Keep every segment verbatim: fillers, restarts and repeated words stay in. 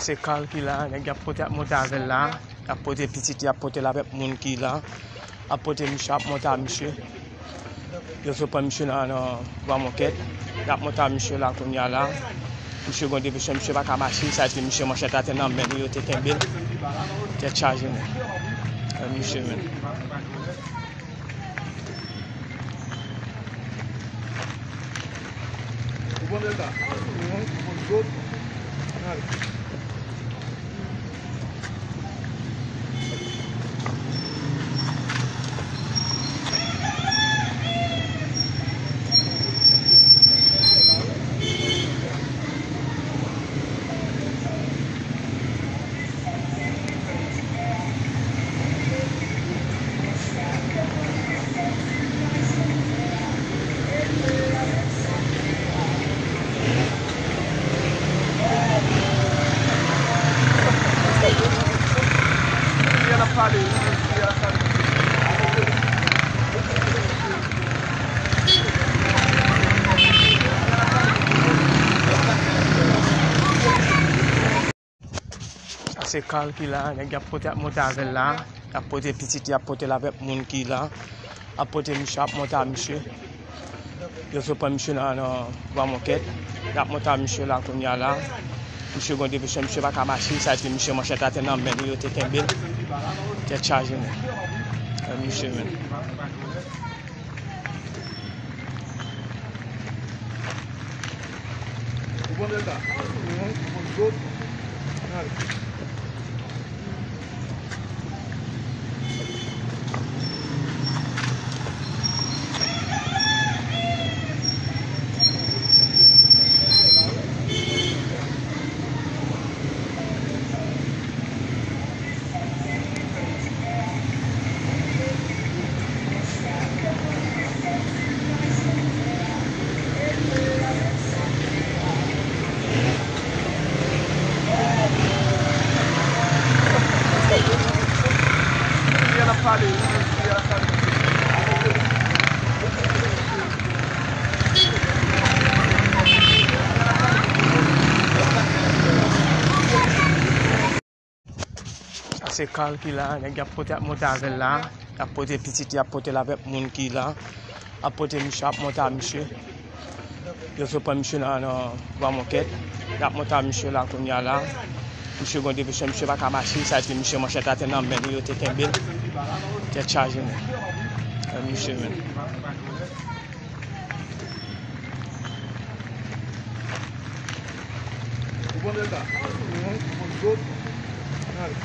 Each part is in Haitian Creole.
Se Carl ki la, nèg y ap pote, ap monte avè l la. Y ap pote pitit, y ap pote l avèk moun ki la. Ap pote misye, ap monte a misye. Yo sot pran misye nan, nan Bwa Mòkèt. Y ap monte a misye la kounye a la. Misye gen depresyon, misye pa ka mache, sa vle di misye manchèt atè nan men li, yo te kenbe l. Tèt chaje, men. Misye, men. Ou konn sa? Ou konn zòt? Gade. Sa se Carl ki la, nèg y ap pote, ap monte avè l la. Y ap pote pitit, y ap pote l avèk moun ki la. Ap pote misye, ap monte a misye. Yo sot pran misye nan, nan Bwa Mòkèt. Y ap monte a misye la kounye a la. Misye gen depresyon, misye pa ka mache, sa vle di misye manchèt atè nan men li, yo te kenbe l. Tèt chaje, men. Misye, men. Ou konn sa? Ou konn zòt? Gade. Sa se Carl ki la, nèg y ap pote, ap monte avè l la. Y ap pote pitit, y ap pote l avèk moun ki la. Ap pote misye, ap monte a misye. Yo sot pran misye nan, nan Bwa Mòkèt. Y ap monte a misye la kounye a la. Misye gen depresyon, misye pa ka mache, sa vle di misye manchèt atè nan men li, yo te kenbe l. Tèt chaje, men. Misye, men. Ou konn sa? Ou konn zòt? Gade.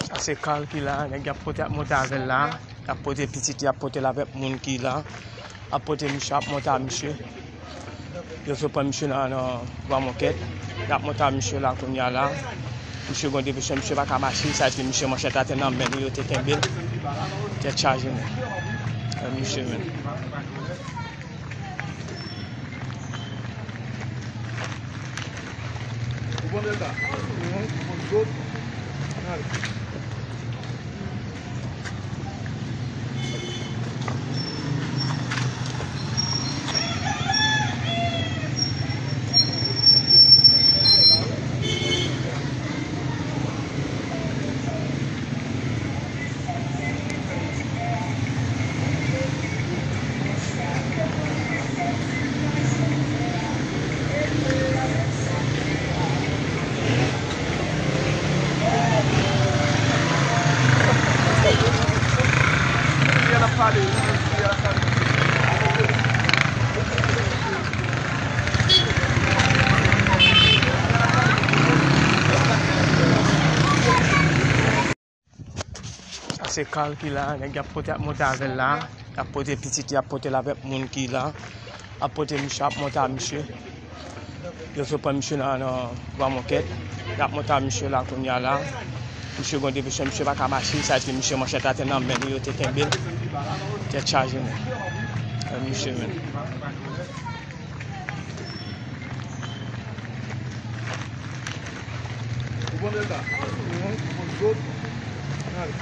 Sa se Carl ki la, nèg y ap pote, ap monte avè l la. Y ap pote pitit, y ap pote l avèk moun ki la. Ap pote misye, ap monte a misye. Yo sot pran misye nan, nan Bwa Mòkèt. Y ap monte a misye la kounye a la. Misye gen depresyon, misye pa ka mache, sa vle di misye manchèt atè nan men li, yo te kenbe l. Tèt chaje, men. Misye, men. Ou konn sa? Ou konn zòt? Gade. Se Carl ki la, nèg y ap pote, ap monte avè l la. Y ap pote pitit, y ap pote l avèk moun ki la. Ap pote misye, ap monte a misye. Yo sot pran misye nan, nan Bwa Mokèt. Y ap monte a misye la kounye a la. Misye gen depesyon, misye pa ka mache, sa vle di misye manchèt atè nan men li, yo te kenbe l. Tèt chaje, men. Misye menm. Ou pran delta? Ou pran zot? Ann ale.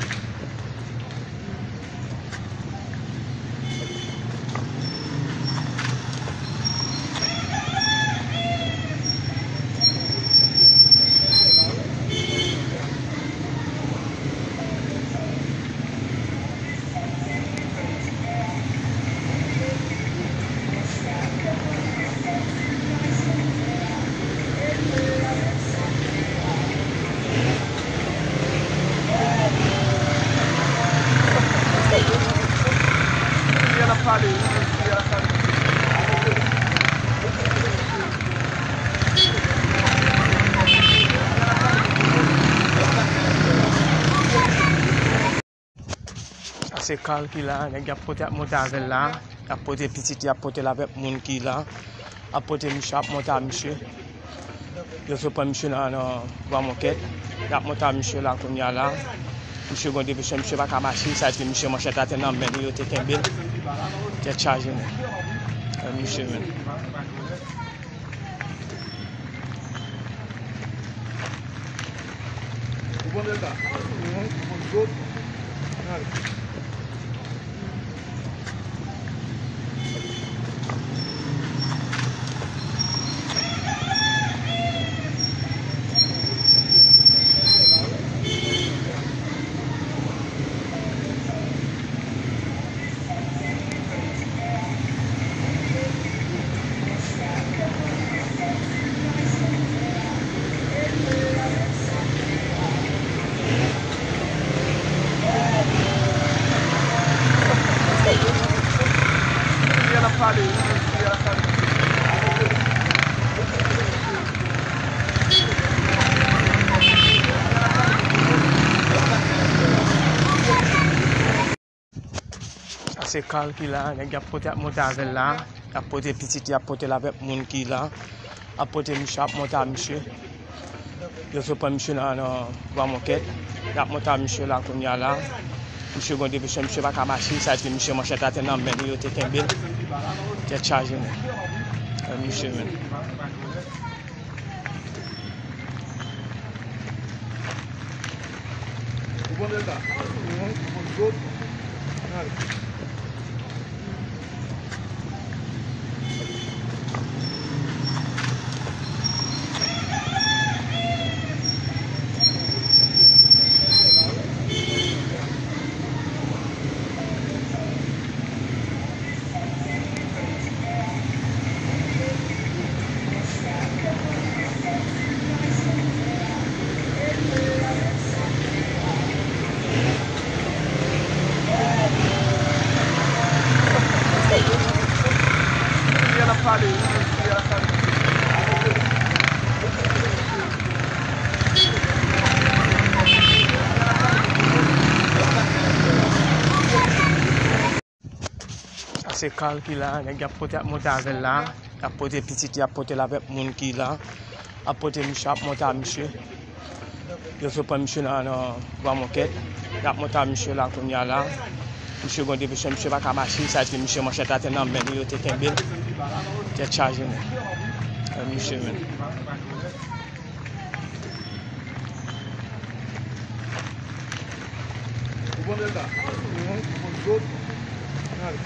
Sa se Carl ki la, nèg y ap pote, ap monte avè l la. Y ap pote pitit, y ap pote l avèk moun ki la. Ap pote misye, ap monte a misye. Yo sot pran misye nan, nan Bwa Mokèt. Y ap monte a misye la kounye a la. Misye gen depesyon, misye pa ka mache, sa vle di misye manchèt atè nan men li, yo te kenbe l. Tèt chaje, men. Misye menm. Ou pran delta? Ou pran zot? Ann ale. Sa se Carl ki la, nèg y ap pote, ap monte avè l la. Y ap pote pitit, y ap pote l avèk moun ki la. Ap pote misye, ap monte a misye. Yo sot pran misye nan, nan Bwa Mokèt. Y ap monte a misye la kounye a la. Misye gen depesyon, misye pa ka mache, sa vle di misye manchèt atè nan men li, yo te kenbe l. Tèt chaje, men. Misye menm. Ou pran delta? Ou pran zot? Ann ale. Sa se Carl ki la, nèg y ap pote, ap monte avè l la. Y ap pote pitit, y ap pote l avèk moun ki la. Ap pote misye, ap monte a misye. Yo sot pran misye nan, nan Bwa Mokèt. Y ap monte a misye la kounye a la. Misye gen depesyon, misye pa ka mache, sa vle di misye manchèt atè nan men li, yo te kenbe l. Tèt chaje, men. Misye menm. Ou pran delta? Ou pran zot? Ann ale.